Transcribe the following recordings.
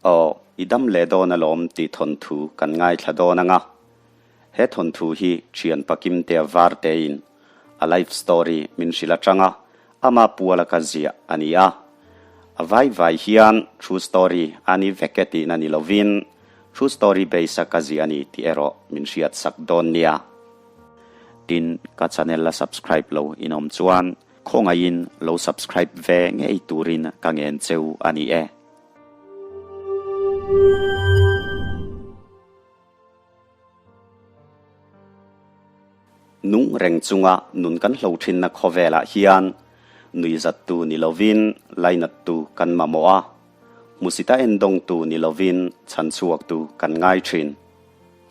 Aw, i dam leh dawn alawm tih thawnthu kan ngaithla dawn anga. He thawnthu hi thian Pakimtea Vartein a life story min hrilh atanga ama puala ka ziah a ni a. A vai vai hian true story a ni vek e tihna ni lovin true story base a ka ziah a ni tih erawh min hriat sak dawn nia. Tin, ka channel la subscribe lo in awm chuan khawngaihin lo subscribe ve ngei turin ka ngen cheu a ni e. Nung reng chunga nun kan hlo thinna khawvelah hian nuihzattu ni lovin lainattu kan mamawh a, hmusita endawngtu ni lovin chhanchhuaktu kan ngai thin.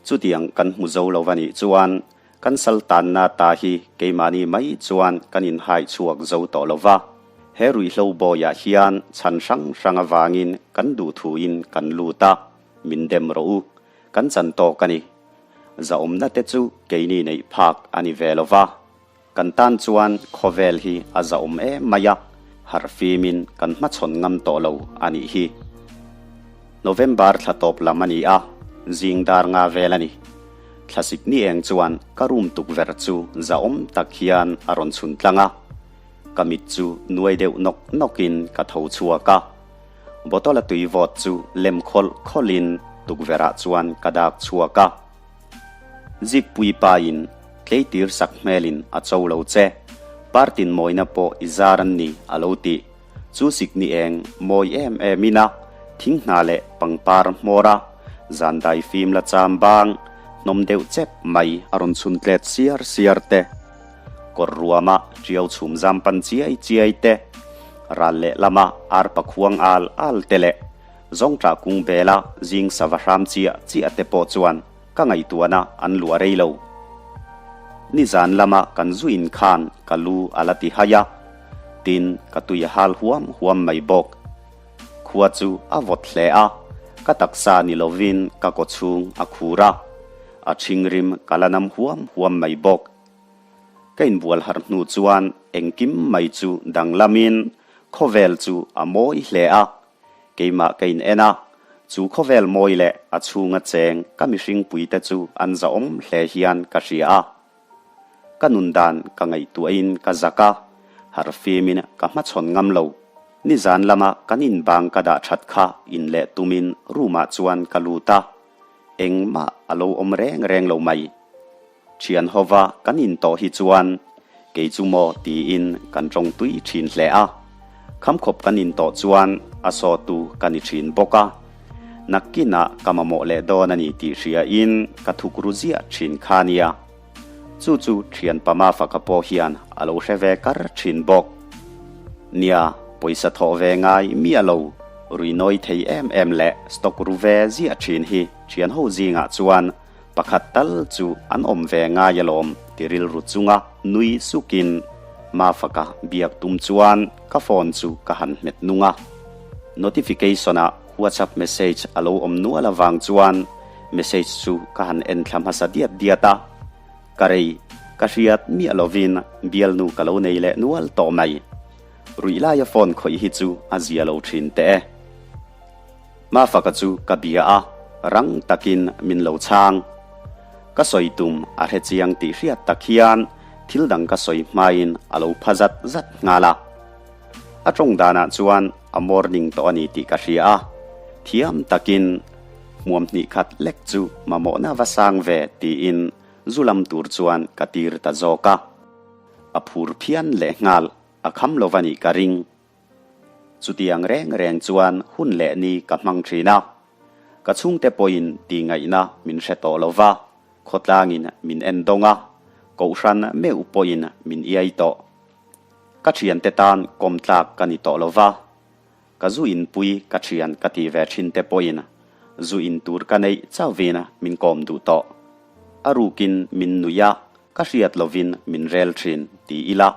Chutiang kan hmu zo lo anih chuan kan sal tanna ta hi keimahni mai chuan kan inhai chhuak zo tawh lo va. He ruihhlo bawiah hian chhan hrang hrang avangin kan duhthuin kan lut a, min dem rawh u, kan chan tawk a ni. Zahawmna te chu keini neih phak a ni ve lo va, kan tan chuan khawvel hi a zahawm em mai a, harh fimin kan hmachhawn ngam tawh lo a nih hi. November thla tawp lam a ni a, zing dar nga vel a ni. Thlasik ni eng chuan ka room tukverh chu zahawm tak hian a rawn chhun tlang a, ka mit chu nuai deuh nawk nawkin ka tho chhuak a. Bottle a tui vawt chu lem khawlh khawlhin tukverhah chuan ka dak chhuak a. Zikpui pain tleitir sak hmelin a cho lo che, partin mawina pawh i zar an ni a lo ti. Chu sikni eng mawi em em in a thing hna leh pangpar hmawr a, zan dai fim la cham bang hnawm deuh chep mai a rawn chhun tlet siar siar te. Kawr ruama ṭiau chhum zam pan chiai chiai te, ral leh lama arpa khuang al al te leh zawngṭah kung bela zing sava hram chiah chiah te pawh chuan ka ngaihtuahna an luah rei lo. Nizan lama kan zu in khan ka lu a la ti hai a, tin ka tui a hal huam huam mai bawk. Khua chu a vawt hle a, ka taksa ni lovin ka kawchhung a khur a, a ṭhingrim ka la nam huam huam mai bawk. Ka inbual harh hnu chuan engkim mai chu danglamin khawvel chu a mawi hle a, keimah ka in en a, chu khawvel mawi leh a chhunga cheng ka mihring puite chu an zahawm hle hian ka hria a. Ka nun dan ka ngaihtuahin ka zak a, harh fimin ka hmachhawn ngam lo. Nizan lama kan inbang ka dah that kha in leh tumin room ah chuan ka lut a, engmah a lo awm reng reng lo mai. Thian hova kan in tawh hi chuan kei chu maw tiin kan tawng tui thin hle a, khamkhawp kan in tawh chuan a sawtu ka ni thin bawk a, nakkinah ka mamawh leh dawn a ni tih hria in ka thuk ru ziah thin kha nia. Chu chu thian pama faka pawh hian a lo hre ve kar thin bawk. Nia, pawisa thawh ve ngai miah lo, ruinawi thei em em leh stock ru ve ziah thin hi thian ho zingah chuan Pakhat tal chu an awm ve ngai alawm ti rilru chunga nui sukin Mafaka biak tum chuan ka phone chu ka han hmet nung a. Notification ah WhatsApp message a lo awm nual avang chuan message chu ka han en thla hmasa diat diat a. Ka rei, ka hriat miah lovin bialnu ka lo nei leh nual tawh mai. Ruih laia phone khawih hi chu a zia lo thin teh e. Mafaka chu ka bia a, rang takin min lo chhang. Ka sawi tum a hre chiang tih hriat tak hian thil dang ka sawi hmain a lo pha zat zat nghal a. A tawng danah chuan a morning tawh a ni tih ka hria a, thiam takin hmuam hnih khat lek chu mamawhna va sang ve tiin zu lam tur chuan ka tir ta zawk a. A phur phian leh nghal, a kham lo va nih ka ring. Chutiang reng reng chuan hun leh ni ka hmang thin a, ka chhungte pawhin tihngaihna min hre tawh lo va, khawtlangin min en dawng a, kohhran meuh pawhin min iai tawh. Ka thiante tan kawm tlak ka ni tawh lo va, ka zu inpui ka thian ka tih ve thin te pawhin zu in tur ka neih chauhin min kawm duh tawh. A rukin min nuih a, ka hriat lovin min rel thin ti ila,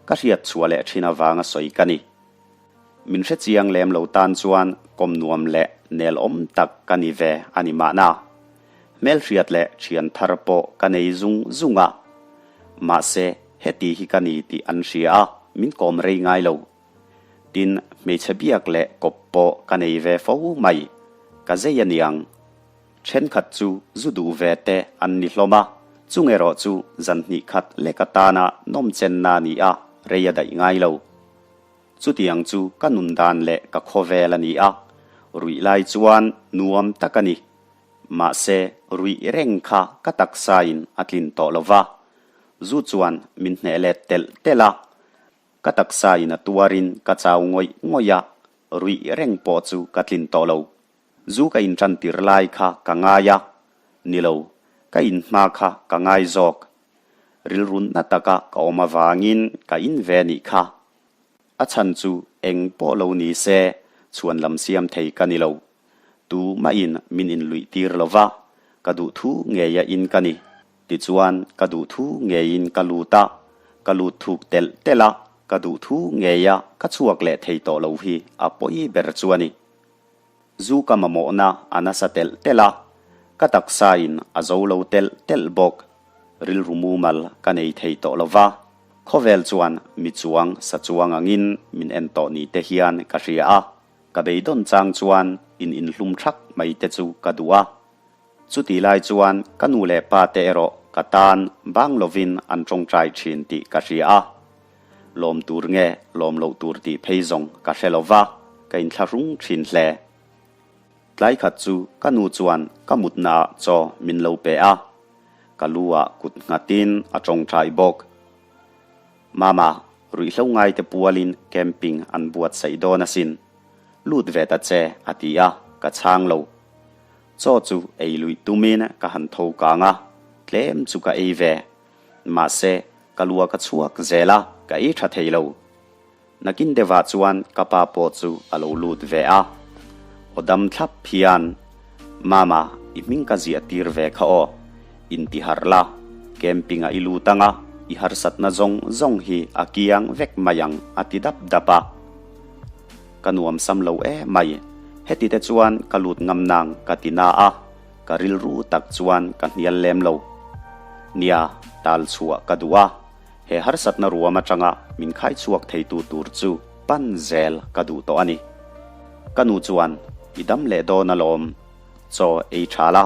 Ka hriat chhuah leh thin avanga sawi ka ni. Min hre chiang lem lo tan chuan kawm nuam leh nel awm tak ka ni ve a ni mahna. Hmelhriat leh thian thar pawh ka nei zung zung a. Mahse, heti hi ka ni tih an hria a, min kawm rei ngai lo. Tin, hmeichhe biak leh kawp pawh ka nei ve fo mai. Ka zei a niang. Thenkhat chu zu duh ve te an ni hlawm a, chung erawh chu zan hnih khat lek atana nawmchenna a ni a, rei a daih ngai lo. Chutiang chu ka nun dan leh ka khawvel a ni a, ruih lai chuan nuam tak a ni. Mahse, ruih reng kha ka taksain a tlin tawh lo va, zu chuan min hneh let telh telh a, ka taksain a tuarin ka chau ngawih ngawih a, ruih reng pawh chu ka tlin tawh lo. Zu ka inṭan tir lai kha ka ngai a, ni lo, ka inhma kha ka ngai zawk. Rilru na taka ka awm avangin ka in ve nih kha. A chhan chu eng pawh lo ni se chhuan lam siam thei ka ni lo. Tu mahin min inluih tir lo va, ka duh thu ngeia in ka ni. Tichuan ka duh thu ngeiin ka lut a, ka lut thuk telh telh a, ka duh thu ngeia ka chhuak leh thei tawh lo hi a pawi ber chu a ni. Zu ka mamawhna a nasa telh telh a, ka taksain a zo lo telh telh bawk. Rilru mumal ka nei thei tawh lo va, khawvel chuan mi chuang sa chuang angin min en tawh ni te hian ka hria a, ka beidawn chang chuan in inhlum thak mai te chu ka duh a. Chuti lai chuan ka nu leh pa te erawh ka tan bang lovin an tawngtai thin tih ka hria a. Lawm tur nge lawm loh tur tih phei zawng ka hre lo va, ka inthlahrung thin hle. Tlai khat chu ka nu chuan ka mutnaah chaw min lo pe a, ka lu ah kut nghatin a tawngtai bawk. Mama, ruihhlo ngaite pualin camping an buatsaih dawn asin. Lut ve ta che, a ti a, ka chhang lo. Chaw chu ei luih tumin ka han tho kang a, tlem chu ka ei ve. Mahse, ka lua ka chhuak zel a, ka ei tha thei lo. Nakin deuhah chuan ka pa pawh chu a lo lut ve a. Aw dam thlap hian, Mama, i hming ka ziah tir ve kha aw. Inti harh la, camping-ah i lut ang a, i harsatna zawng zawng hi a kiang vek mai ang, a ti dap dap a. Ka nuam sam lo e mai. Heti te chuan ka lut ngam nang ka ti na a, ka rilru tak chuan ka hnial lem lo. Nia, tal chhuah ka duh a, he harsatna ruam atanga min khai chhuak theitu tur chu pan zel ka duh tawh a ni. Ka nu chuan, I dam leh dawn alawm. Chaw ei tha la,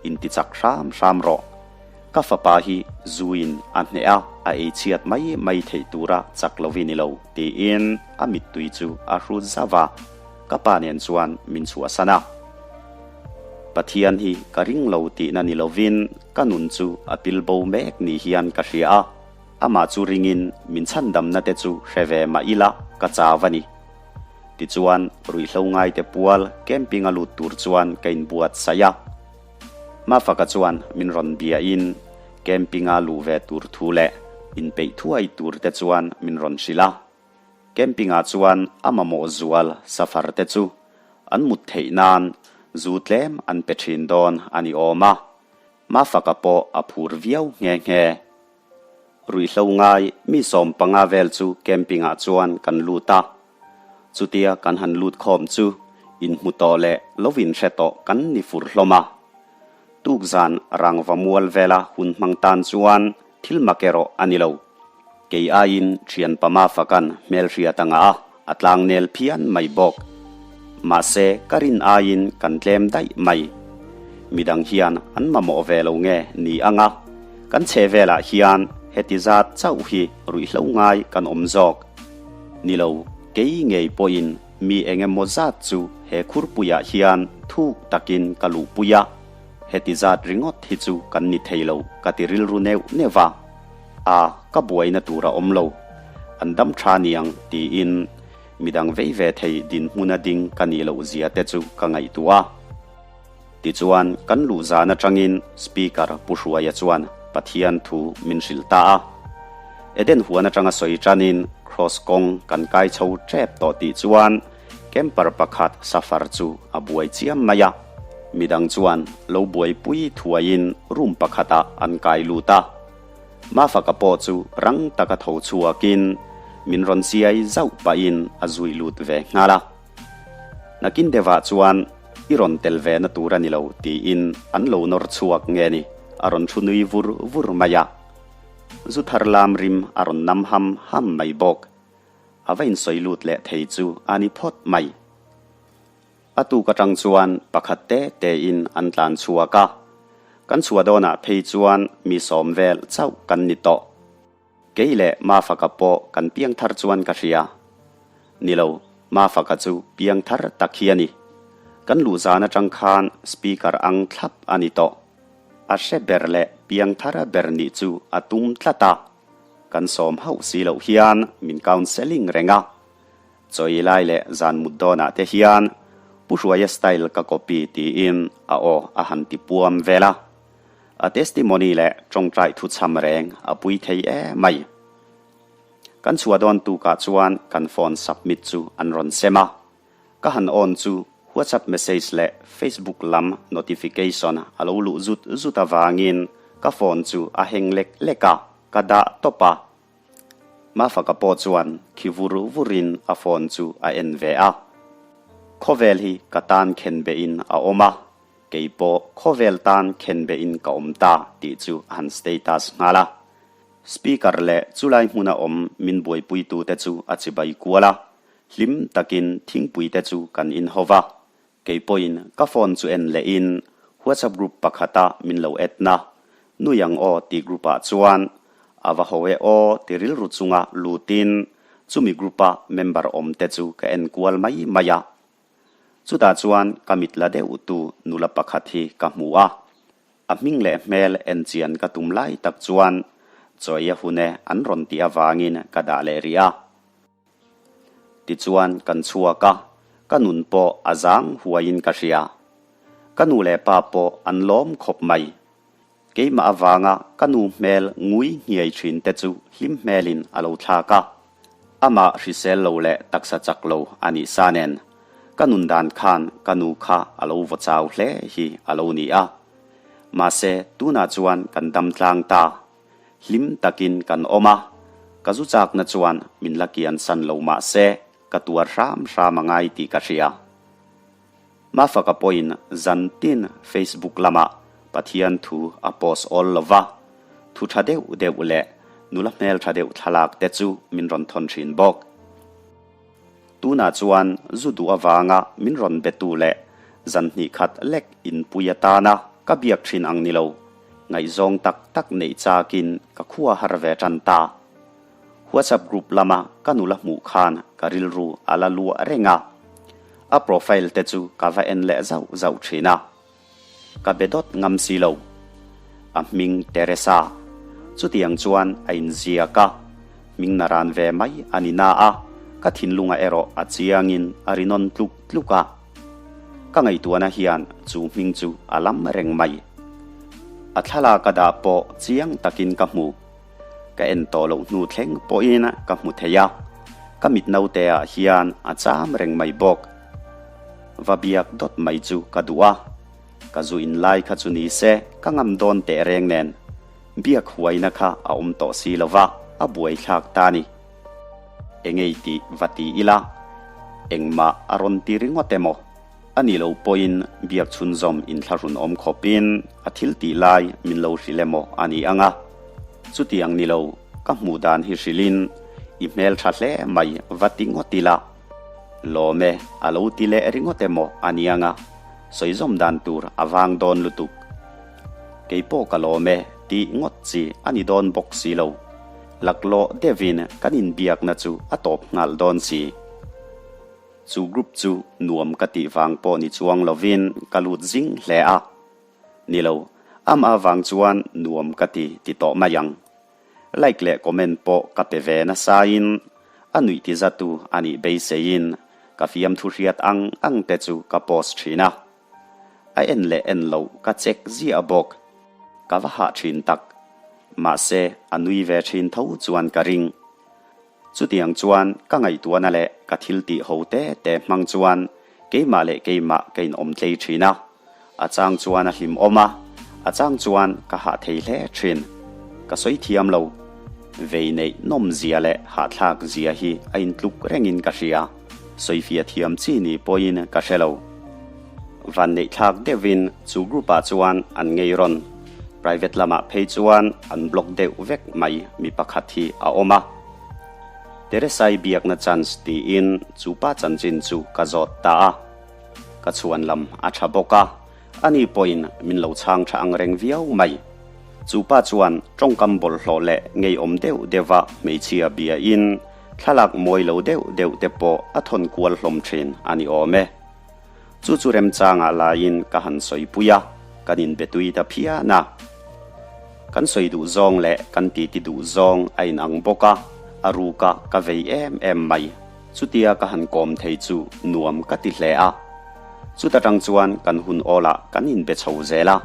inti chak hram hram rawh. Ka fapa hi zuin a hneh a, a ei chhiat mai mai theih tura chak lo i ni lo, tiin a mittui chu a hrut zauh a, ka pa nen chuan min chhuahsan a. Pathian hi ka ring lo tihna ni lovin ka nun chu a pil bo mek ni hian ka hria a, amah chu ringin min chhandamna te chu hre ve mah ila ka chau a ni. Tichuan, ruihhlo ngaite pual camping a lut tur chuan ka inbuatsaih a. Mafaka chuan min rawn biain camping-a luh ve tur thu leh inpeih thuai tur te chuan min rawn hrilh a. Camping-ah chuan a mamawh zual safar te chu an mut theih nan zu tlem an pe thin dawn a ni awm a. Mafaka pawh a phur viau nghe nghe. Ruihhlo ngai mi 15 vel chu camping-ah chuan kan lut a. Chutia kan han lut khawm chu inhmu tawh leh lo inhre tawh kan ni fur hlawm a. Tukzan rangva mual vela hun hmang tan chuan thil mak erawh a ni lo. Kei aiin thianpa Mafakan hmelhriat a ngah a, a tlangnel phian mai bawk. Mahse, ka rin aiin kan tlem daih mai. Midang hian an mamawh ve lo nge ni ang a, kan chhehvelah hian heti zat chauh hi ruihhlo ngai kan awm zawk. Ni lo, kei ngei pawhin mi eng emaw zat chu he khurpuiah hian thuk takin ka luhpui a, heti zat ringawt hi chu kan ni thei lo ka ti rilru neuh neuh a. A, ka buaina tur a awm lo. An dam tha niang tiin midang vei ve thei dinhmuna ding ka nih loh zia te chu ka ngaihtuah a. Tichuan, kan luh zan atangin Speaker Pu Hruaia chuan Pathian thu min hrilh ta a. Eden huan atanga sawi tanin Kraws kawng kan kai chho tep tawh tih chuan camper pakhat safar chu a buai chiam mai a. Midang chuan lo buaipui thuaiin room pakhatah an kai lut a. Mafaka pawh chu rang taka tho chhuakin min rawn siai zauh pahin a zui lut ve nghal a. Nakin deuhah chuan i rawn tel ve na tur a ni lo tiin an lo nawr chhuak nge ni, a rawn thu nui vur vur mai a. Zu thar lam rim a rawn nam ham ham mai bawk. A va insawi lut leh thei chu a ni phawt mai. A tuk atang chuan pakhat te tein an tlan chhuak a, kan chhuah dawnah phei chuan mi sawm vel chauh kan ni tawh. Kei leh Mafaka pawh kan piang thar chuan ka hria. Ni lo, Mafaka chu piang thar tak hi a ni. Kan luh zan atang khan speaker ang thlap a ni tawh. A hre ber leh piang thar ber nih chu a tum tlat a. Kan sawm hauh si loh hian min counselling reng a. Chawi lai leh zan mut dawnah te hian Pu Hruaia style ka copy tiin a aw a han ti puam vel a. A testimony leh tawngtai thuchham reng a pui thei em mai. Kan chhuah dawn tukah chuan kan phone submit chu an rawn sem a. Ka han on chu WhatsApp message leh Facebook lam notification a lo luh zut zut avangin ka phone chu a heng lek lek a, ka dah tawp a. Mafaka pawh chuan khi vur vurin a phone chu a en ve a. Khawvel hi ka tan khen behin a awm a, kei pawh khawvel tan khen behin ka awm ta tih chu a han status nghal a. Speaker leh chulai hmuna awm min buaipuitute chu a chibai kual a, hlim takin thingpuite chu kan inho va. Kei pawhin ka phone chu en lehin WhatsApp group pakhata min lo add na, Nui ang aw tih group ah chuan a va ho e aw ti rilru chunga lutin chumi group a member awm te chu ka en kual mai mai a. Chutah chuan ka mit la deuh tu nula pakhat hi ka hmu a, a hming leh hmel en chian ka tum lai tak chuan chawi a hun e an rawn tih avangin ka dah leh rih a. Tichuan kan chhuak a, ka nun pawh a zang huaiin ka hria. Ka nu leh pa pawh an lawm khawp mai. Keimah avanga ka nu hmel ngui nghiai thin te chu hlim hmelin a lo thlak a. Amah hrisel lo leh taksa chak lo a nih sa nen, ka nun dan khan ka nu kha a lo vaw chau hle hi a lo ni a. Mahse tunah chuan kan dam tlang ta. Hlim takin kan awm a, ka zu chakna chuan min la kian san lo mah se ka tuar hram hram a ngai tih ka hria. Mafaka pawhin zan tin Facebook lamah Pathian thu a post awl lo va, thu tha deuh deuh leh nula hmeltha deuh thlalak te chu min rawn thawn thin bawk. Tunah chuan zu duh avanga min rawn betu leh zan hnih khat lek inpui atana ka biak thin ang ni lo, ngaihzawng tak tak neih chakin ka khua har ve tan ta. WhatsApp group lama ka nula hmuh khan ka rilru a la luah reng a, a profile te chu ka va en leh zauh zauh thin a. Ka be dawt ngam si lo. A hming Teresa. Chutiang chuan a inziak a, hming na ran ve mai a ni na a, ka thinlungah erawh a chiangin a ri nawn tluk tluk a. Ka ngaihtuahna hian chu hming chu a lam reng mai. A thlalak a dah pawh chiang takin ka hmu. Ka en tawh loh hnu thleng pawhin ka hmu thei a, ka mit naute ah hian a cham reng mai bawk. Va biak dawt mai chu ka duh a, ka zu in lai kha chu ni se ka ngam dawn teh reng nen biak huaina kha a awm tawh si lo va, a buaithlak ta ni. Engei tih va ti ila, engmah a rawn ti ringawt emaw? A nih loh pawhin biak chhunzawm inthlahrun awm khawpin a thil tih lai min lo hrilh emaw a ni ang a. Chutiang ni lo, ka hmuh dan hi hrilhin i hmel tha hle mai va ti ngawt ila. Lawm e, a lo ti leh ringawt emaw a ni ang a, sawizawm dan tur a vang dawn lutuk. Kei pawh ka lawm e tih ngawt chi a ni dawn bawk si lo. Laklawh deuhin kan inbiakna chu a tawp nghal dawn si. Chu group chu nuam ka tih vang pawh ni chuang lovin ka lut zing hle a. Ni lo, amah vang chuan nuam ka ti ti tawh mai ang. Like leh comment pawh ka pe ve nasain a nuih ti zatu a nih beiseiin ka fiamthu hriat ang ang te chu ka post thin a. A en leh en loh ka check ziah bawk. Ka va hah thin tak. Mahse a nui ve thin tho chuan ka ring. Chutiang chuan ka ngaihtuahna leh ka thil tih ho te te hmang chuan keimah leh keimah ka inawm tlei thin a. A chang chuan a hlimawm a, a chang chuan ka hah thei hle thin. Ka sawi thiam lo. Vei neih nawm zia leh hahthlak zia hi a intluk rengin ka hria. Sawifiah thiam chi ni pawhin ka hre lo. Vanneihthlak deuhin chu group ah chuan an ngei rawn. Private lamah phei chuan an block deuh vek mai mi pakhat hi a awm a. Teresai biakna chance tiin chu pa chanchin chu ka zawt ta a. Ka chhuan lam a tha bawk a, ani pawhin min lo chhang tha ang reng viau mai. Chu pa chuan tawngkam bawlhhlawh leh ngeiawm deuh deuha hmeichhia biain thlalak mawi lo deuh deuh te pawh a thawn kual hlawm thin a ni awm e. Chu chu remchangah laiin ka han sawipui a, kan inbe tui ta phian a. Kan sawi duh zawng leh kan titi duh zawng a inang bawk a, a ruka ka vei em em mai. Chutia ka han kawm thei chu nuam ka ti hle a. Chuta tang chuan kan hun awlah kan inbe chho zel a.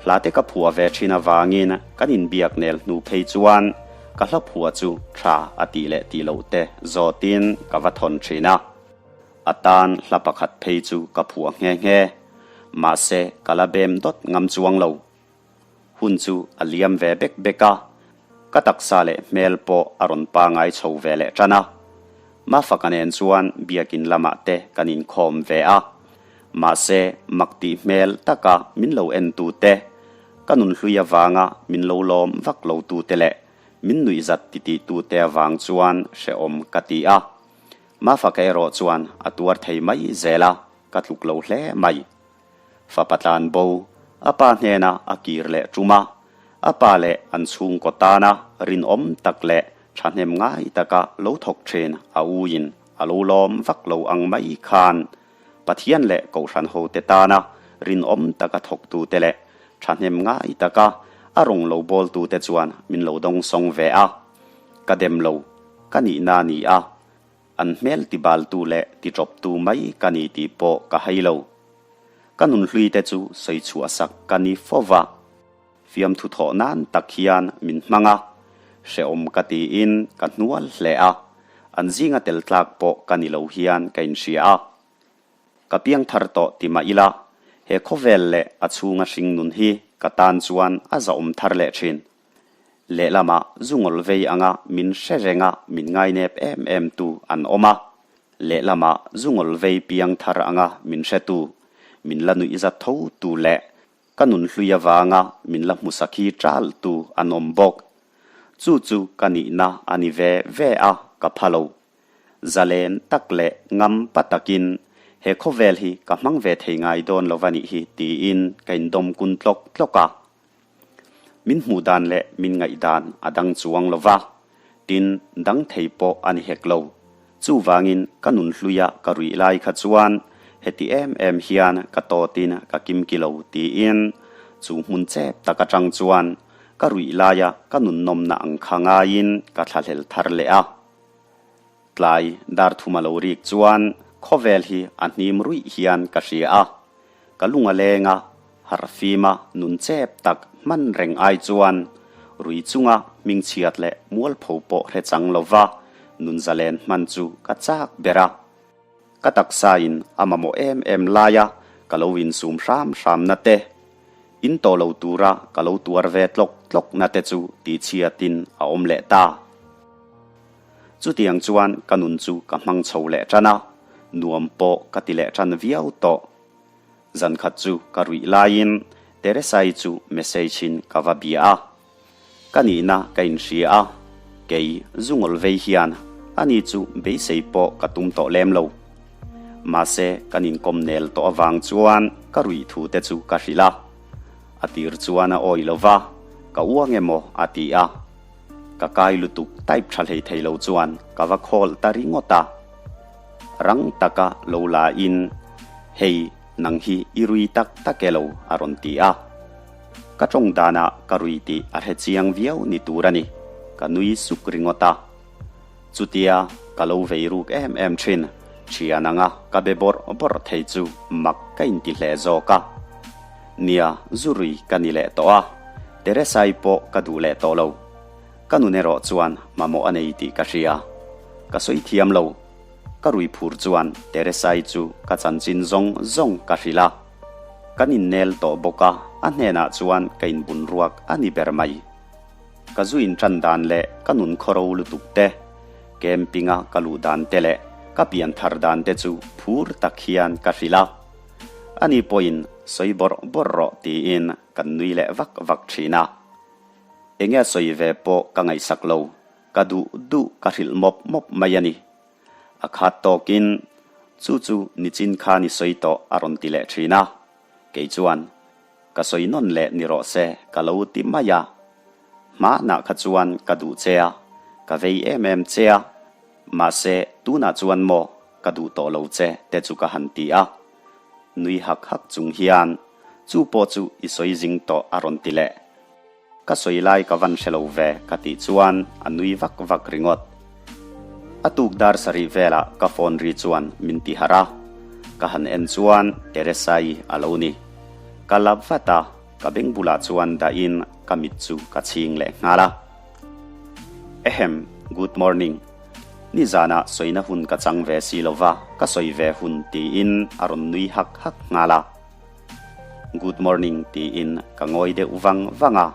Hlate ka phuah ve thin avangin kan inbiak nel hnu phei chuan ka hla phuah chu tha a tih leh tih loh te zawtin ka va thawn thin a. A tan hla pakhat phei chu ka phuah nghe nghe. Mahse ka la bem dawt ngam chuang lo. Hun chu a liam ve bek bek a, ka taksa leh hmel pawh a rawn pangai chho ve leh tan a. Mafaka nen chuan biakin lamah te kan inkhawm ve a, mahse mak tih hmel taka min lo en tu te, ka nunhlui avanga min lo lawm vak lo tu te leh min nuihzat titih tu te avang chuan hrehawm ka ti a. Mafaka erawh chuan a tuar thei mai zel a, ka tluk lo hle mai. Fapa tlan bo, a pa hnena a kir leh tum a, a pa leh an chhungkaw tana rinawm tak leh thahnem ngai taka lo thawk thin a uin a lo lawm vak lo ang mai khan Pathian leh Kohhran hote tana rinawm taka thawktute leh thahnem ngai taka a rawng lo bawltute chuan min lo dawngsawng ve a, ka dem lo, ka nihna ni a. An hmel tibaltu leh tiṭawptu mai ka ni tih pawh ka hai lo. Ka nunhlui te chu sawi chhuah sak ka ni fo va. Fiamthu thawh nan tak hian min hmang a, hrehawm ka tiin ka hnual hle a, an zinga tel tlak pawh ka ni lo hian ka inhria a. Ka piang thar tawh ti mah ila, he khawvel leh a chhunga hring nun hi ka tan chuan a zahawm thar leh thin. Lehlamah zu ngawl vei anga min hre renga min ngainep em em tu an awm a, lehlamah zu ngawl vei piang thar anga min hretu, min la nuihzat tho tu leh ka nunhlui avanga min la hmu sakhi ṭal tu an awm bawk. Chu chu ka nihna a ni ve ve a, ka pha lo. Zalen tak leh ngam pa takin he khawvel hi ka hmang ve thei ngai dawn lo va nih hi tiin ka indawm kun tlawk tlawk a. Min hmuh dan leh min ngaih dan a dang chuang lo va, tin dang thei pawh a ni hek lo. Chuvangin ka nun hluia ka ruih lai kha chuan heti em em hian ka tawtin ka kimki lo tiin chu hmun chep tak atang chuan ka ruih laia ka nun nawmna ang kha ngaiin ka thlahlel thar leh a. Tlai dar thum a lo rik chuan khawvel hi a hnim ruih hian ka hria a, ka lung a leng a, harh fim a nun chep tak hman reng ai chuan rui chunga hmingchhiat leh mualpho pawh hre chang lova nun zalen hman chu ka chak ber a. Ka taksa in a mamawh em em laia ka lo insum hram hram na te, in tawh lo tura ka lo tuar ve tlawk tlawk na te chu tihchhiatin a awm leh ta. Chutiang chuan ka nun chu ka hmang chho leh tan a, nuam pawh ka ti leh tan viau tawh. Zankhat chu ka ruih laiin Teresai chu message in ka va bia a. Ka nihna ka inhria a, kei zu ngawl vei hian ani chu beisei pawh ka tum tawh lem lo. Mahse kan inkawm nel tawh avang chuan ka ruih thu te chu ka hrilh a. A tir chuan a awi lo va, ka uang emaw a ti a. Ka kai lutuk type tha hlei thei lo chuan ka va call ta ringawt a. Rang taka lo la in, Hei, nang hi i rui tak tak e lo a rawn ti a. Ka tawng danah ka rui tih a hre chiang viau ni tur a ni, ka nui suk ringawt a. Chutia ka lo vei ruk em em thin, thian anga ka be bawrh bawrh thei chu mak ka inti hle zawk a. Nia, zu rui ka ni leh tawh a, Teresai pawh ka duh leh tawh lo. Ka nun erawh chuan mamawh a nei tih ka hria. Ka sawi thiam lo. Ka rui phur chuan Teresai chu ka chanchin zawng zawng ka hrilh a. Kan innel tawh bawk a, a hnenah chuan ka inbun ruak a ni ber mai. Ka zu inṭan dan leh ka nun khawro lutuk te, camping-a ka luh dan te leh ka pian thar dan te chu phur tak hian ka hrilh a. Ani pawhin sawi bawrh bawrh rawh tiin kan nui leh vak vak ṭhin a. Enge a sawi ve pawh ka ngaihsak lo, ka duh duh ka hrilh mawp mawp mai a ni. A khat tawkin. Chu chu nichin khan i sawi tawh a rawn ti leh thin a. Kei chuan, Ka sawi nawn leh ni rawh se ka lo ti mai a. Hmanah kha chuan ka duh che a, ka vei em em che a. Mahse, tunah chuan maw ka duh tawh lo che te chu ka han ti a. Nui hak hak chung hian, Chu pawh chu i sawi zing tawh a rawn ti leh. Ka sawi lai ka van hre lo ve ka tih chuan a nui vak vak ringawt. A tuk dar sarih velah ka phone ri chuan min ti harh a, ka han en chuan Teresa-i a lo ni. Ka la vat a, ka beng bulah chuan dahin ka mit chu ka chhing leh nghal a. Ehem, good morning. Nizanah sawina hun ka chang ve si lova ka sawi ve hun tiin a rawn nui hak hak nghal a. Good morning tiin ka ngawi deuh vang vang a.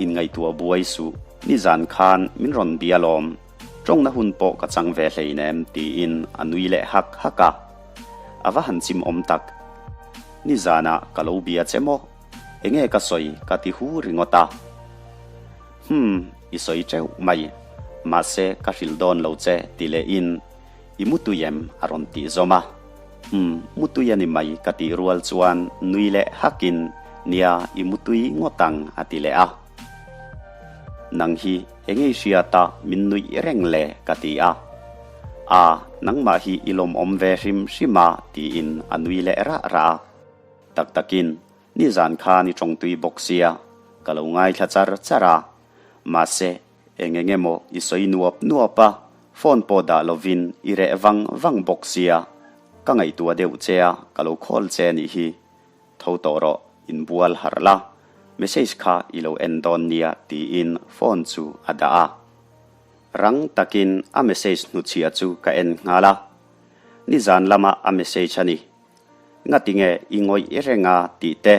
Inngaihtuah buai suh, nizan khan min rawn bia lawm, tawngna hun pawh ka chang ve hleinem tiin a nui leh hak hak a. A va han chim awm tak. Nizanah ka lo bia che maw? Enge ka sawi ka ti hu ringawt a. Hum, i sawi teuh mai. Mahse ka hrilh dawn lo che ti lehin I mutui em? a rawn tih zawm a. Umm, mutui a ni mai ka tih rual chuan nui leh hakin, Nia, i mutui ngawt ang a ti leh a. Nang hi enge i hriat a min nuih reng le? ka ti a. A, nangmah hi i lawmawm ve hrim hrim a tiin a nui leh rah rah a. Tak takin, nizan khan i tawngtui bawk sia, ka lo ngaithla char char a. Mahse, Eng eng emaw i sawi nuap nuap a, phone pawh dah lovin i reh vang vang bawk sia, ka ngaihtuah deuh che a, ka lo call che a nih hi. Tho tawh rawh, inbual harh la, message kha i lo en dawn nia tiin phone chu a dah a. Rang takin a message hnuchhiah chu ka en nghal a, nizan lama a message a ni. Ngatinge i ngawih reng a tih te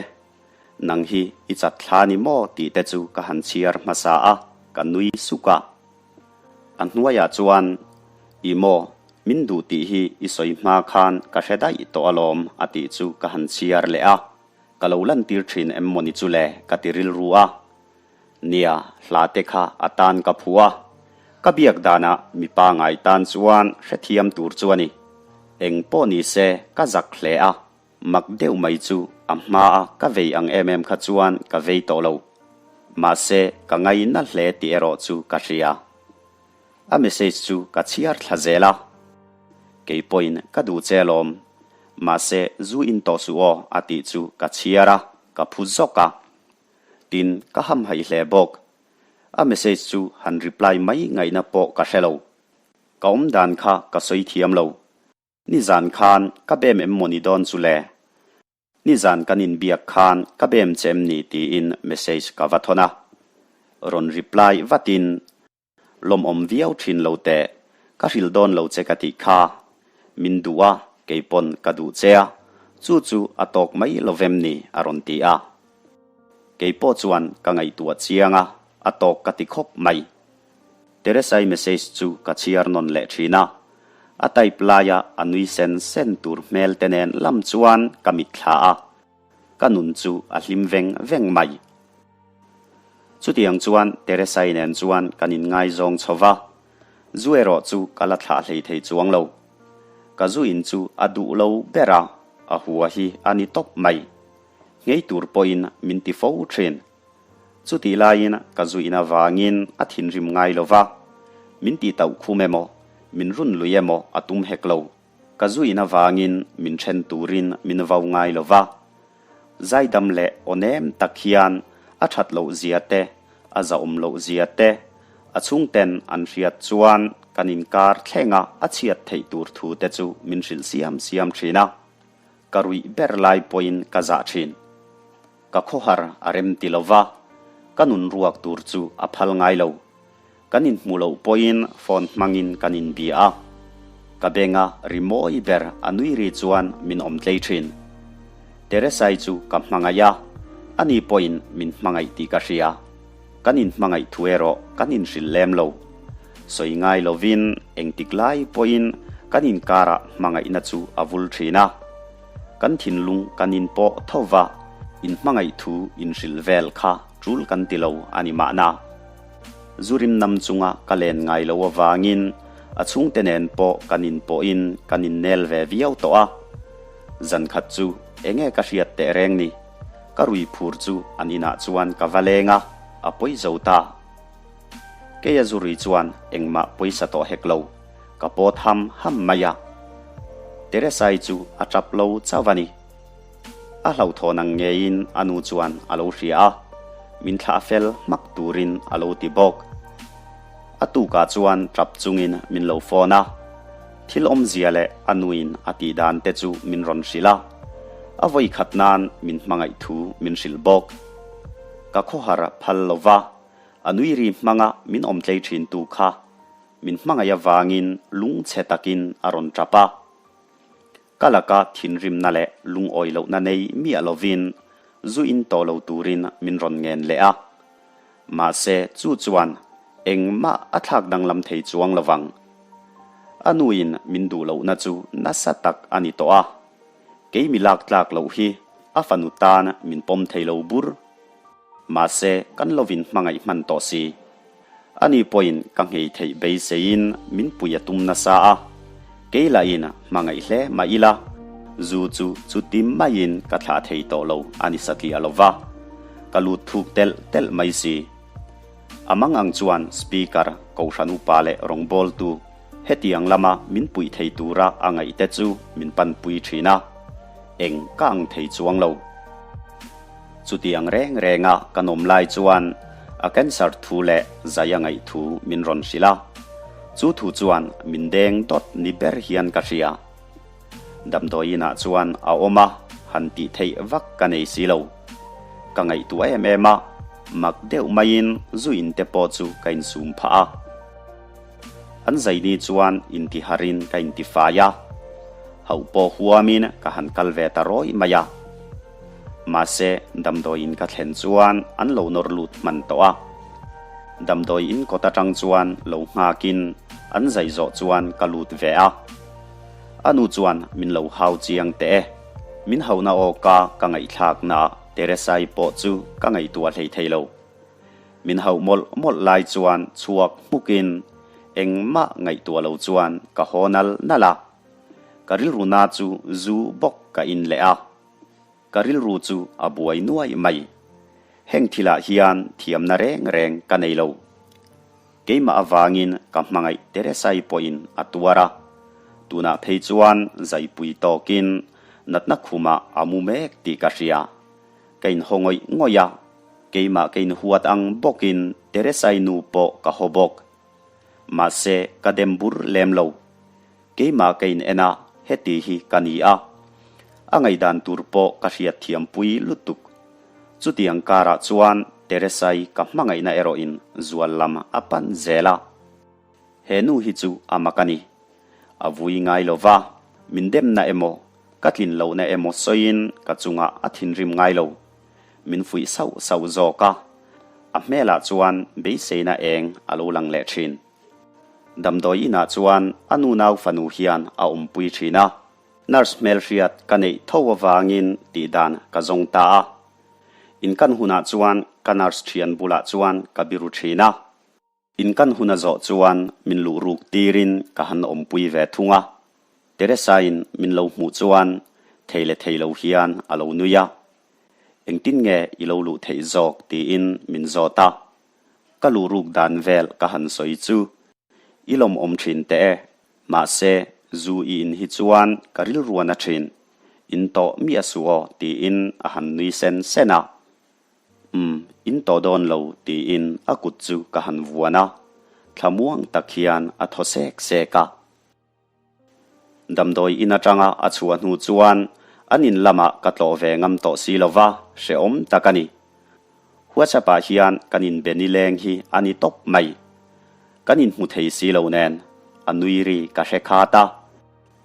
Nang hi i chat thla ni maw tih te chu ka han chhiar hmasa a, ka nui suk a. A hnuaiah chuan, I maw, min duh tih hi i sawi hma khan ka hre daih tawh alawm a tih chu ka han chhiar leh a, ka lo lantir thin em mawni chu le ka ti rilru a. Nia, hla te kha a tan ka phu a, ka biak danah mipa ngai tan chuan hrethiam tur chu a ni. Eng pawh ni se ka zak hle a. Mak deuh mai chu a hmaa ka vei ang em em kha chuan ka vei tawh lo. Mahse, ka ngaina hle tih erawh chu ka hria. A message chu ka chhiar thla zel a. Kei pawhin ka duh che alawm. Mahse, zu in tawh suh aw a tih chu ka chhiar a, ka phu zawk a. Tin, ka hamhaih hle bawk. A message chu han reply mai ngaihna pawh ka hre lo. Ka awmdan kha ka sawi thiam lo. Nizan khan ka bem em mawni dawn chu le? Nizan kan inbiak khan ka bem che em ni tiin message ka va thawn a. Rawn reply vatin, Lawmawm viau thin lo teh, ka hrilh dawn lo che ka tih kha. Min duh a, kei pawn ka duh che a, chu chu a tawk mai lo vem ni a rawn ti a. Kei pawh chuan ka ngaihtuah chiang a, a tawk ka ti khawp mai. Teresai message chu ka chhiar nawn leh thin a, a type laia a nui sen sen tur hmel te nen lam chuan ka mitthla a, ka nun chu a hlim veng veng mai. Chutiang chuan Teresai nen chuan kan inngaizawng chho va, zu erawh chu ka la thlah hlei thei chuang lo. Ka zu in chu a duh lo ber a, a hua hi a ni tawp mai. Nghei tur pawhin min ti fo thin. Chutih laiin ka zuin avangin a thinrim ngai lo va, min tih tauh khum emaw, min run lui emaw a tum hek lo. Ka zuin avangin min then turin min vau ngai lo va. Zaidam leh aw nem tak hian a that loh zia te, a zahawm loh zia te, a chhungten an hriat chuan kan inkar thlenga a chhiat theih tur thu te chu min hrilh siam siam thin a. Ka ruih ber lai pawhin ka zah thin. Ka khawhar a rem ti lo va, ka nun ruak tur chu a phal ngai lo. Kan inhmu loh pawhin phone hmangin kan inbia a, ka benga ri mawi ber a nui ri chuan min awm tlei thin. Teresai chu ka hmangaih a, ani pawhin min hmangaih tih ka hria. Kan inhmangaih thu erawh kan inhrilh lem lo. Sawi ngai lovin engtik lai pawhin kan inkarah hmangaihna chu a vul thin a. Kan thinlung kan inpawh tho va, inhmangaih thu inhrilh vel kha tul kan ti lo a ni mahna. Zu rim nam chunga ka len ngai lo avangin A chhungte nen pawh kan inpawhin kan innel ve viau tawh a. Zan khat chu enge ka hriat teh reng ni? Ka rui phur chu an inah chuan ka va leng a, a pawi zo ta. Keia zu rui chuan engmah pawisa tawh hek lo, ka pawt ham ham mai a. Teresai chu a tap lo chauh a ni. A hlauhthawn ang ngeiin a nu chuan a lo hria a, min thlah fel hmak turin a lo ti bawk. A tukah chuan tap chungin min lo phone a, thil awmzia leh a nuin a tih dan te chu min rawn hrilh a, a vawi khat nan min hmangaih thu min hrilh bawk. Ka khawhar phal lo va, a nui ri hmanga min awm tlei thin tu kha min hmangaih avangin lungchhe takin a rawn tap a. Ka laka thinrimna leh lungawi lohna nei miah lovin zu in tawh lo turin min rawn ngen leh a. Mahse chu chuan engmah a thlak danglam thei chuang lovang. A nuin min duh lohna chu nasa tak a ni tawh a. Kei mi lak tlak loh hi a fanu tan min pawm thei lo bur. Mahse kan lovin hmangaih hman tawh si. Ani pawhin ka nghei theih beiseiin min pui a tum nasa a, kei lahin hmangaih hle mah ila, zu chu chuti maiin ka thlah thei tawh lo a ni satliah lo va, ka lut thuk telh telh mai si. A mang ang chuan Speaker, Kohhran upa leh rawngbawltu hetiang lama min puih thei tura a ngaihte chu min panpui thin a, eng ka ang thei chuang lo. Chutiang reng renga ka nawm lai chuan a cancer thu leh zai a ngaih thu min rawn hrilh a, chu thu chuan min deng dawt ni ber hian ka hria. Damdawi inah chuan a awm a, han tih theih vak ka nei si lo. Ka ngaihtuah em em a, mak deuh maiin zu in te pawh chu ka insum phah a. An zaini chuan intiharin ka intifai a, hauh pawh huamin ka han kal ve ta rawih mai a. Mahse, damdawiin ka thlen chuan an lo nawr lut hman tawh a. Damdawiin kawt atang chuan lo nghakin an zai zawh chuan ka lut ve a. A nu chuan min lo hau chiang teh e. Min hauhna awka ka ngaihthlakna Teresai pawh chu ka ngaihtuah hlei thei lo. Min hauh mawlh mawlh lai chuan chhuak hmukin engmah ngaihtuah lo chuan ka haw nal nal a. Ka rilru na chu zu bawk ka in leh a. Ka rilru chu a buai nuai mai. Heng thilah hian thiamna reng reng ka nei lo. Keimah avangin ka hmangaih Teresai pawhin a tuar a. Tunah phei chuan zaipui tawkin natna khumah a mu mek tih ka hria. Ka inhaw ngawih ngawih a, keimah ka inhuat ang bawkin Teresai nu pawh ka haw bawk. Mahse, ka dem bur lem lo. Keimah ka in en a, heti hi ka ni a. A ngaihdan tur pawh ka hriat thiampui lutuk. Chutiang karah chuan Teresai ka hmangaihna erawhin zual lam a pan zel a. He nu hi chu a mak a ni. A vui ngai lo va, min demna emaw, ka tlin lohna emaw sawiin ka chungah a thinrim ngai lo. Min fuih sauh sauh zawk a, a hmelah chuan beiseina eng a lo lang leh thin. Damdawi inah chuan a nu nau fanu hian a awmpui thin a, nurse hmelhriat ka neih tho avangin tihdan ka zawng ta a. Inkan hunah chuan ka nurse thian bulah chuan ka biru thin a. In kan hun a zawh chuan min luh ruk tirin ka han awmpui ve thung a, Teresa-in min lo hmuh chuan thei leh thei lo hian a lo nui a, Engtin nge i lo luh theih zawk tiin min zawt a, ka luh ruk dan vel ka han sawi chu i lawmawm thin teh e, mahse zu i in hi chuan ka rilruan a thin, in tawh miah suh aw tiin a han nui sen sen a. Umm, in tawh dawn lo tiin a kut chu ka han vuan a, thlamuang tak hian a thaw sek sek a. Damdawi in atanga a chhuah hnu chuan an in lamah ka tlawh ve ngam tawh si lo va, hrehawm tak a ni. WhatsApp ah hian kan inbe nileng hi a ni tawp mai. Kan inhmu thei si lo nen a nui ri ka hre khat a.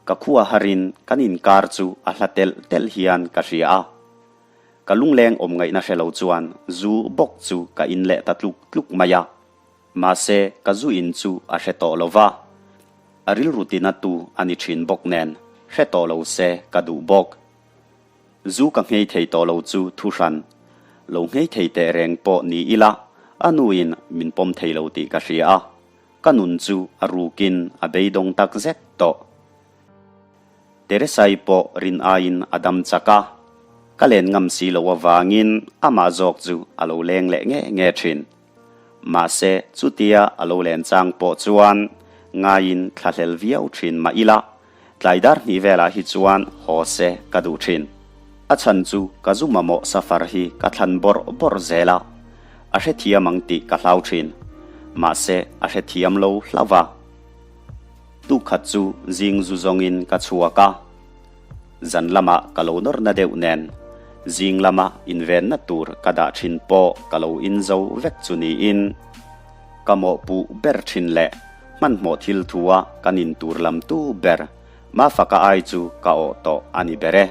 Ka khua harin kan inkar chu a hla telh telh hian ka hria a. Ka lungleng awm ngaihna hre lo chuan zu bawk chu ka in leh ta tluk tluk mai a. Mahse, ka zu in chu a hre tawh lo va. A rilru tina tu a ni thin bawk nen, hre tawh lo se ka duh bawk. Zu ka nghei thei tawh lo chu thu hran. Lo nghei thei teh reng pawh ni ila, a nuin min pawm thei lo tih ka hria a. Ka nun chu a rukin a beidawng tak zet tawh. Teresai pawh rin aiin a dam chak a, ka len ngam si lo avangin amah zawk chu a lo leng leh nge nge thin. Mahse chutia a lo len chang pawh chuan ngaiin thlahlel viau thin mah ila, tlai dar hnih velah hi chuan haw se ka duh thin. A chhan chu ka zu mamawh safar hi ka thlan bawrh bawrh zel a, a hrethiam ang tih ka hlau thin. Mahse a hrethiam lo hlauh a. Tukhat chu zing zu zawngin ka chhuak a, zan lamah ka lo nawr na deuh nen zing lama invenna tur ka dah thin pawh ka lo inzo vek chu niin ka mawhpuh ber thin leh hmanhmawh thil thua kan in tur lam tu ber Mafaka ai chu ka awh tawh a ni ber e.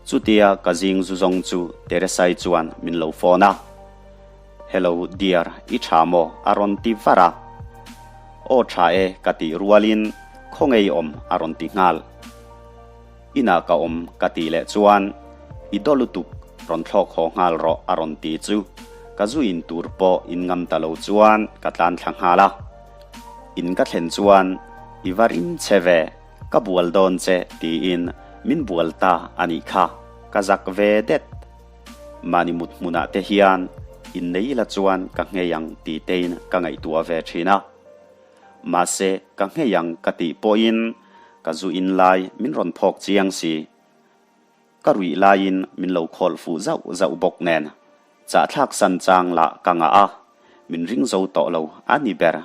Chutia ka zing zu zawng chu Teresai chuan min lo phone a. Hello dear, i tha maw? a rawn ti var a. Aw tha e ka tih rualin khawngei awm a rawn ti nghal. Inah ka awm ka tih leh chuan i daw lutuk rawn thlawk haw nghal rawh a rawn ti chu ka zu in tur pawh in ngam ta lo chuan ka tlan thla nghal a. In ka thlen chuan i va rim che ve, ka bual dawn che tiin min bual ta a nih kha, ka zak ve det. Mahni mut hmunah te hian innei la chuan ka nghei ang tih tein ka ngaihtuah ve thin a. Mahse ka nghei ang ka tih pawhin ka zu in lai min rawn phawk chiang si. Ka ruih laiin min lo khawl fuh zauh zauh bawk nen chahthlak san chang lah ka ngah a, min ring zo tawh lo a ni ber.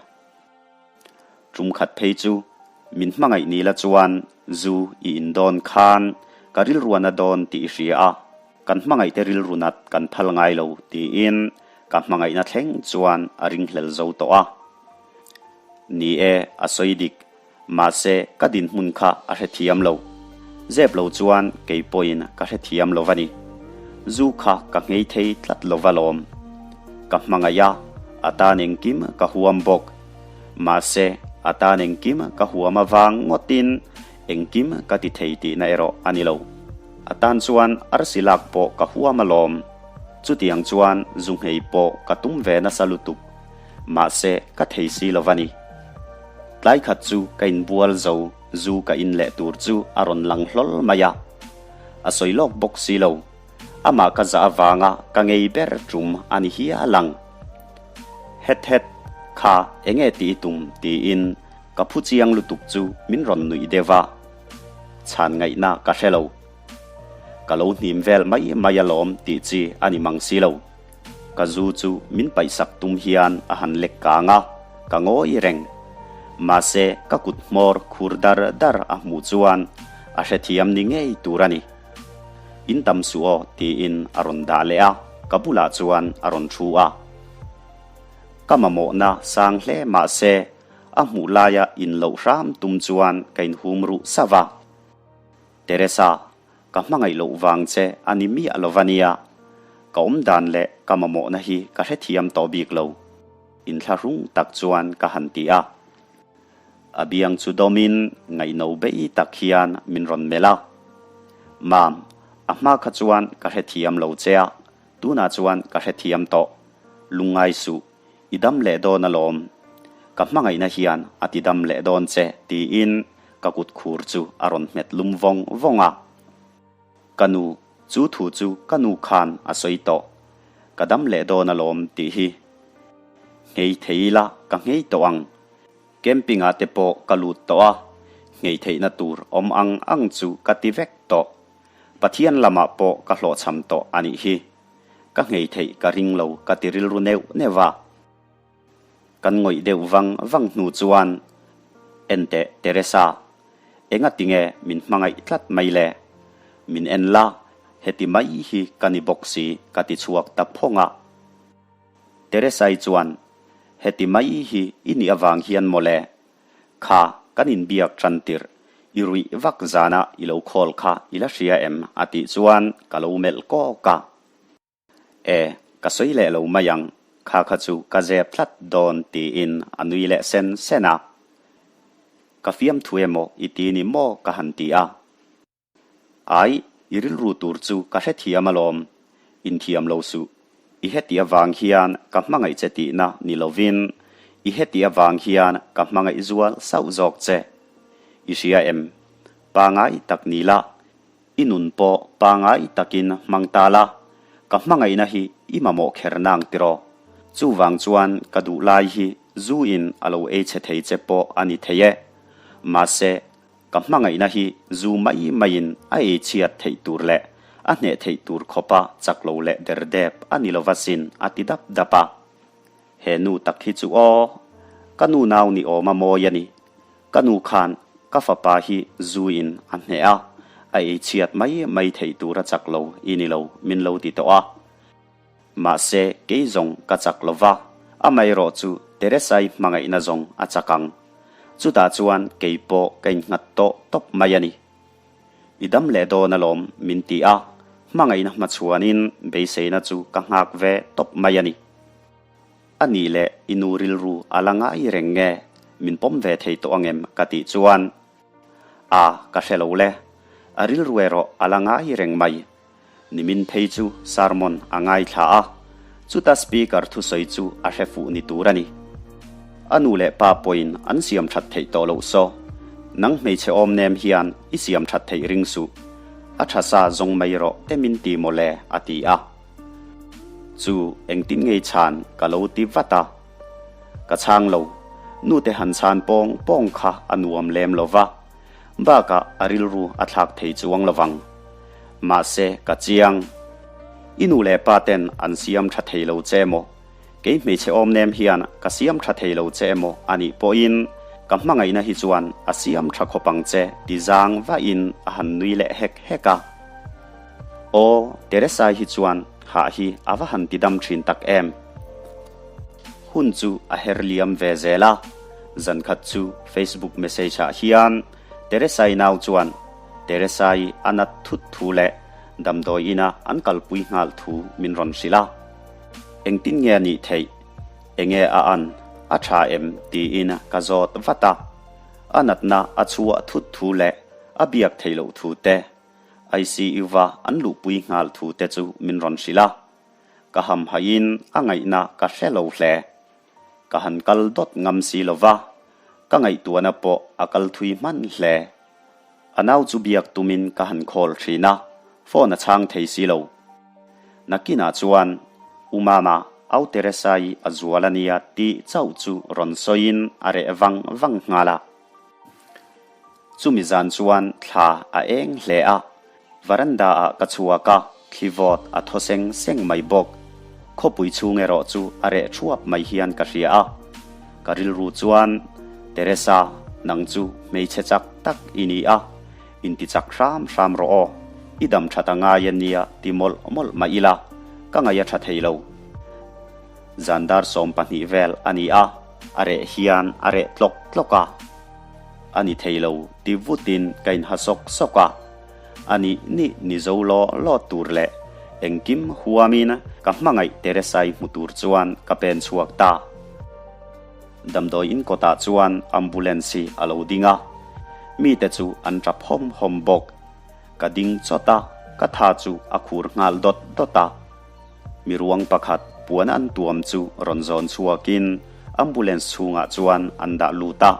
Tum khat phei chu min hmangaih ni la chuan zu i in dawn khan ka rilruan a dawn tih i hria a, kan hmangaihte rilru nat kan phal ngai lo tiin ka hmangaihna thleng chuan a ringhlel zo tawh a. Ni e, a sawi dik. Mahse, ka dinhmun kha a hrethiam lo. Zep lo chuan kei pawhin ka hrethiam lo va ni. Zu kha ka nghei thei tlat lo va lawm. Ka hmangaih a, a tan engkim ka huam bawk. Mahse, a tan engkim ka huam avang ngawtin engkim ka ti thei tihna erawh a ni lo. A tan chuan arsi lak pawh ka huam alawm. Chutiang chuan zu nghei pawh ka tum ve nasa lutuk. Mahse, ka thei si lo va ni. Tlai khat chu ka inbual zo, zu ka in leh tur chu a rawn lang hlawl mai a. A sawi lawk bawk si lo. Amah ka zah avanga ka ngei ber tum a ni hial ang. Het het, kha enge tih i tum tiin ka phu chiang lutuk chu min rawn nuih deuh a. Chhan ngaihna ka hre lo. Ka lo hnim vel mai mai alawm tih chi a ni mang si lo. Ka zu chu min paihsak tum hian a han lek kang a, ka ngawi reng. Mahse, ka kut hmawr khur dar dar a hmuh chuan a hrethiam ni ngei tur a ni. In tam suh aw tiin a rawn dah leh a, ka bulah chuan a rawn thu a. Ka mamawhna sang hle mahse, a hmuh laia in loh hram tum chuan ka inhum ruh sauh a. Teresa, ka hmangaih loh vang che a ni miah lo va nia. Ka awm dan leh ka mamawhna hi ka hrethiam tawh bik lo. Inthlahrung tak chuan ka han ti a. A biang chu dawmin ngaihno bei tak hian min rawn melh a. Mam, a hma kha chuan ka hrethiam lo che a, tunah chuan ka hrethiam tawh. Lungngai suh, i dam leh dawn alawm. Ka hmangaihna hian a ti dam leh dawn che tiin ka kut khur chu a rawn hmet lum vawng vawng a. Ka nu, chu thu chu ka nu khan a sawi tawh. Ka dam leh dawn alawm tih hi. Nghei thei ila ka nghei tawh ang. Camping ah te pawh ka lut tawh a, nghei theihna tur awm ang ang chu ka ti vek tawh. Pathian lamah pawh ka hlawhchham tawh a nih hi. Ka nghei theih ka ring lo ka ti rilru neuh neuh a. Kan ngawih deuh vang vang hnu chuan, Enteh Teresa, enga tinge min hmangaih tlat mai le? Min en la, heti mai hi ka ni bawk si ka ti chhuak ta phawng a. Teresai chuan, Heti mai hi i nih avang hian mawle, kha kan inbiak tan tirh, i ruih vak zana i lo call kha i la hria em? a tih chuan ka lo melh kawk a. E, ka sawi leh lo mai ang, kha kha chu ka zep tlat dawn tiin a nui leh sen sen a. Ka fiamthu emaw i ti ni maw ka han ti a. Ai, i rilru tur chu ka hrethiam alawm, inthiam lo suh. I heti avang hian ka hmangaih che tihna ni lovin I heti avang hian ka hmangaih zual sauh zawk che. I hria em? Pangai tak ni la, i nun pawh pangai takin hmang ta la, ka hmangaihna hi i mamawh kher nang tiraw? Chuvang chuan ka duh lai hi zu in a lo ei chhe thei che pawh a ni thei e. Mahse, ka hmangaihna hi zu mai maiin a ei chhiat theih tur leh a hneh theih tur khawpa chak lo leh der dep a ni lova sin a ti dap dap a. He nu tak hi chu aw, ka nu nau ni awm a mawi a ni. Ka nu khan ka fapa hi zu in a hneh a, a ei chhiat mai mai theih tur a chak lo i ni lo min lo ti tawh a. Mahse kei zawng ka chak lo va, amaherawh chu Teresai hmangaihna zawng a chak ang. Chutah chuan kei pawh ka innghat tawh tawp mai a ni. I dam leh dawn alawm min ti a, hmangaihna hmachhuanin beiseina chu ka nghak ve tawp mai a ni. A nih leh i nu rilru a la ngai reng nge min pawm ve thei tawh angem ka tih chuan A, ka hre lo le, a rilru erawh a la ngai reng mai. Nimin phei chu sermon a ngaithla a, chuta speaker thusawi chu a hre fuh ni tur a ni. A nu leh pa pawhin an siam that theih tawh loh saw, nang hmeichhe awm nem hian i siam that theih ring suh, a tha sa zawng mai rawh te min ti maw le a ti a. Chu engtin ngei chhan ka lo ti vat a. Ka chhang lo, nute han chhan pawng pawng kha a nuam lem lo va, bakah a rilru a thlak thei chuang lo vang. Mahse ka chiang. I nu leh pa ten an siam tha thei lo che emaw, kei hmeichhe awm nem hian ka siam tha thei lo che emaw a nih pawhin ka hmangaihna hi chuan a siam tha khawp ang che ti zang vahin a han nui leh hek hek a. Aw, Teresai hi chuan hah hi a va han ti dam thin tak em. Hun chu a her liam ve zel a, zankhat chu Facebook message ah hian Teresai nau chuan Teresai a nat thut thu leh damdawi ina an kalpui nghal thu min rawn hrilh a. Engtin nge a nih theih? Enge a an? A tha em? tiin ka zawt vat a. A natna a chhuah thut thu leh a biak theih loh thu te ICU-va an luhpui nghal thu te chu min rawn hrilh a, ka hamhaihin a ngaihna ka hre lo hle. Ka han kal dawt ngam si lo va, ka ngaihtuahna pawh a kal thui hman hle. A nau chu biak tumin ka han call thin a, phone a chhang thei si lo. Nakinah chuan, U Mama, Au Teresa-i a zual a nia tih chauh chu rawn sawiin a reh vang vang nghal a. Chumi zan chuan thla a eng hle a, veranda ah ka chhuak a, thli vawt a thaw seng seng mai bawk. Khawpui chhung erawh chu a reh thuap mai hian ka hria a. Ka rilru chuan, Teresa, nang chu hmeichhe chak tak i ni a, inti chak hram hram rawh aw, i dam that a ngai a nia ti mawlh mawlh mah ila, ka ngaih a tha thei lo. Zan dar 12 vel a ni a, a reh hian a reh tlawk tlawk a. A ni thei lo ti vutin ka inha sawk sawk a, a nih nih ni zo law law tur leh engkim huamin ka hmangaih Teresai hmu tur chuan ka pen chhuak ta. Damdawi in kawtah chuan ambulance hi a lo ding a, mite chu an tap hawm hawm bawk. Ka ding chawt a, ka tha chu a khur nghal dawt dawt a. Miruang pakhat puan an tuam chu rawn zawn chhuakin ambulance chhungah chuan an dah lut a.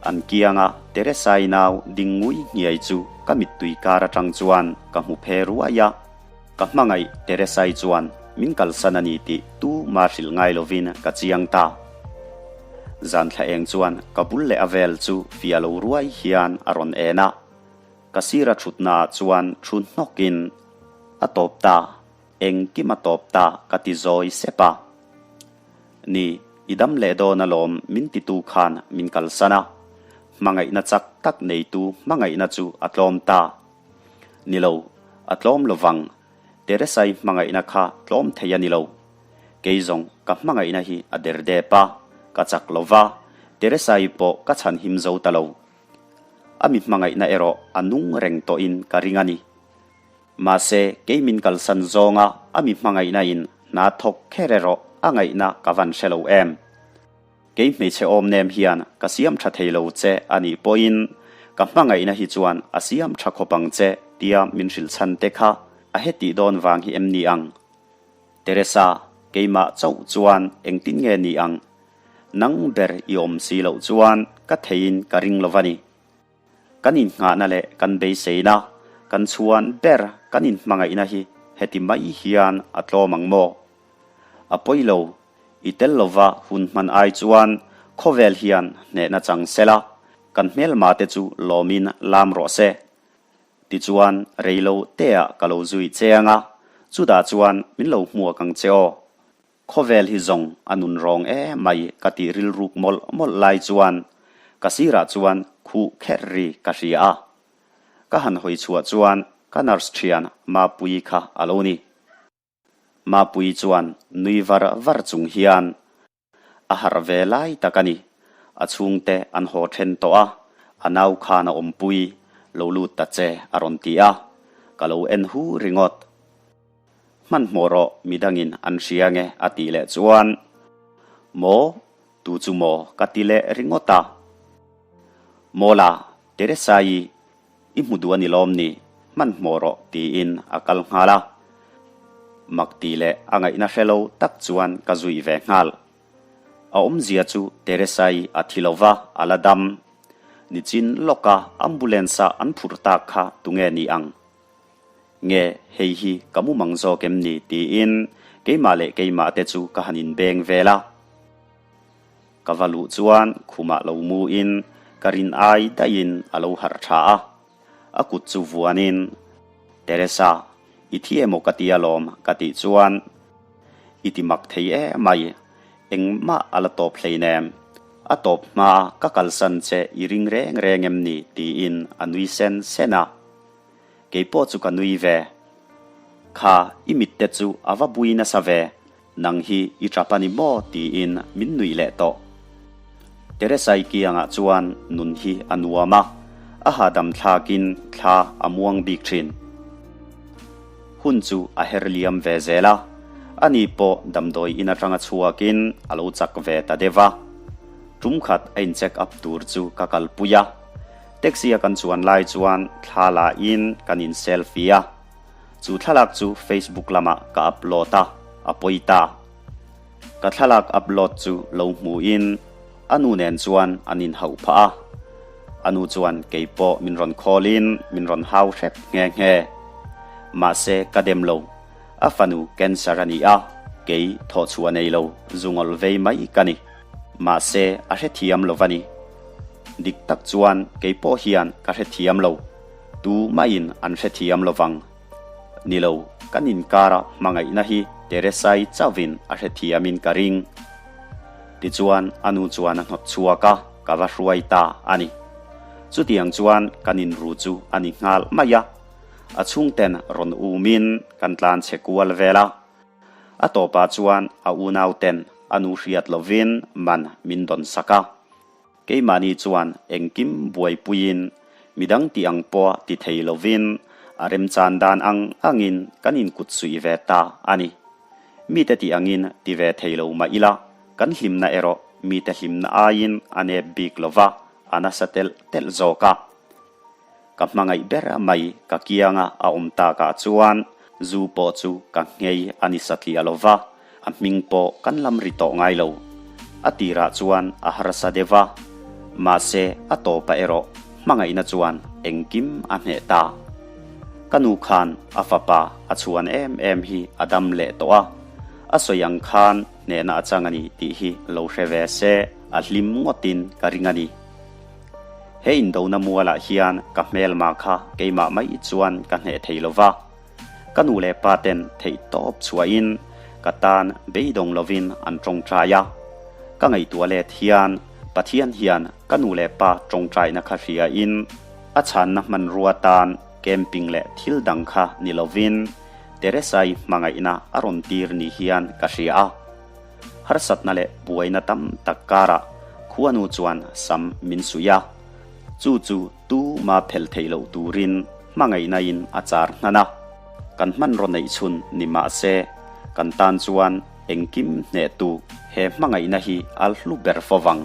An kianga Teresai nau ding ngui nghiai chu ka mittui kar atang chuan ka hmu phe ruai a. Ka hmangaih Teresai chuan min kalsan a ni tih tu mah hrilh ngai lovin ka chiang ta. Zan thla eng chuan ka bul leh a vel chu fiah lo ruai hian a rawn en a. Ka sira thutnaah chuan thu hnawkin, A tawp ta, engkim a tawp ta ka ti zawi sep a. Ni, i dam leh dawn alawm min titu khan min kalsan a, hmangaihna chak tak neitu hmangaihna chu a tlawm ta. Ni lo, a tlawm lovang, Teresai hmangaihna kha tlawm thei a ni lo. Kei zawng ka hmangaihna hi a der dep a, ka chak lo va, Teresai pawh ka chhanhim zo ta lo. A mi hmangaihna erawh a nung reng tawhin ka ring a ni. Mahse, kei min kalsan zawnga a mi hmangaihna in hna thawk kher erawh a ngaihna ka van hre lo em. Kei hmeichhe awm nem hian ka siam tha thei lo che a nih pawhin ka hmangaihna hi chuan a siam tha khawp ang che tia min hrilh chhan te kha a hetih dawn vang hi em ni ang? Teresa, keimah chauh chuan engtin nge ni ang? Nang ber i awm si loh chuan ka theiin ka ring lo va ni. Kan innghahna leh kan beiseina, kan chhuan ber kan inhmangaihna hi heti mai hian a tlawm ang maw? A pawi lo, i tel lova hun hman ai chuan khawvel hian hnehna chang sela, kan hmelma te chu lawmin lam rawh se. Tichuan reilo teah ka lo zui che anga, chutah chuan min lo hmuak ang che aw. Khawvel hi zawng a nun rawng e mai ka tih rilruk mawlh mawlh lai chuan ka sirah chuan khuh kherh ri ka hria a. Ka han hawi chhuah chuan ka nurse thian Mapuii kha a lo ni. Mapuii chuan nui var var chung hian a harh ve lai tak a ni. A chhungte an haw then tawh a, a nau khan a awmpui lo lut ta che a rawn ti a, ka lo en hu ringawt. Hmanhmawh rawh midangin an hria nge a tih leh chuan Maw? Tu chu maw? ka ti leh ringawt a. Mawla, Teresa-i, i hmu duh a ni lawm ni? Hmanhmawh rawh tiin a kal nghal a. Mak tih leh a ngaihna hre lo tak chuan ka zui ve nghal. A awmzia chu Teresa-i a thi lo va, a la dam. Nichin lawka ambulance-a an phurh tak kha tunge ni ang? Nge hei hi ka mumang zawk em ni tiin keimah leh keimah te chu ka han inbeng vel a. Ka va luh chuan khumah lo mu in ka rin ai daihin a lo harh tha a. A kut chu vuanin, Teresa, i thi emaw ka ti alawm ka tih chuan, I ti mak thei emai, engmah a la tawp hleinem. A tawp hma ka kalsan che i ring reng reng em ni tiin a nui sen sen a. Kei pawh chu ka nui ve. Kha, i mitte chu a va bui nasa ve, nang hi i tap a ni maw tiin min nuih leh tawh. Teresai kiangah chuan nun hi a nuam a, a hahdam thlakin thla a muang bik thin. Hun chu a her liam ve zel a, ani pawh damdawi in atanga chhuakin a lo chak ve ta deuh a. Tum khat a in check up tur chu ka kalpui a. Taxi a kan chuan lai chuan thla la in kan in selfie a, chu thlalak chu Facebook lamah ka upload a, a pawi ta. Ka thlalak upload chu lo hmu in a nu nen chuan an in hauh phah a, a nu chuan kei pawh min rawn call in min rawn hau hrep nghe nghe. Mahse ka dem lo, a fanu cancer a ni a, kei thawhchhuah nei lo zungawl vei mai ka ni. Mahse a hrethiam lo va ni. Dik tak chuan kei pawh hian ka hrethiam lo, tu mahin an hrethiam lo vang. Ni lo, kan inkara hmangaihna hi Teresai chauhin a hrethiamin ka ring. Tichuan a nu chuan a hnawt chhuak a, ka va hruai ta a ni. Chutiang chuan kan inru chu a ni nghal mai a, a chhungten rawn umin kan tlan chhe kual vel a. A tawpah chuan a unauten a nu hriat lovin man min dawn sak a. Keimahni chuan engkim buaipuiin midang tih ang pawh ti thei lovin a remchan dan ang angin kan inkut suih ve ta a ni. Mite tih angin ti ve thei lo mah ila, kan hlimna erawh mite hlimna aiin a nep bik lova, a nasa telh telh zawk a. Ka hmangaih ber mai ka kianga a awm takah chuan zu pawh chu ka nghei a ni satliah lo va, a hming pawh kan lam ri tawh ngai lo. A tirah chuan a harsa deuh va, mahse a tawpah erawh hmangaihna chuan engkim a hneh ta. Ka nu khan a fapa a chhuan em em hi a dam leh tawh a, a sawi ang khan hnehna a chang a ni tih hi lo hre ve se a hlim ngawtin ka ring a ni. He indona mualah hian ka hmelma kha keimah mai chuan ka hneh thei lo va, ka nu leh pa ten theih tawp chhuahin ka tan beidawng lovin an tawngtai a. Ka ngaihtuah let hian Pathian hian ka nu leh pa tawngtaina kha hriain a chhanna hmanrua tan camping leh thil dang kha ni lovin Teresai hmangaihna a rawn tir ni hian ka hria a. Harsatna leh buaina tam tak karah khuanu chuan sam min suih a, chu chu tuma phel theih loh turin hmangaihnain a char hnan a. Kan hmanraw neih chhun ni mah se, kan tan chuan engkim hnehtu he hmangaihna hi a hlu ber fo vang.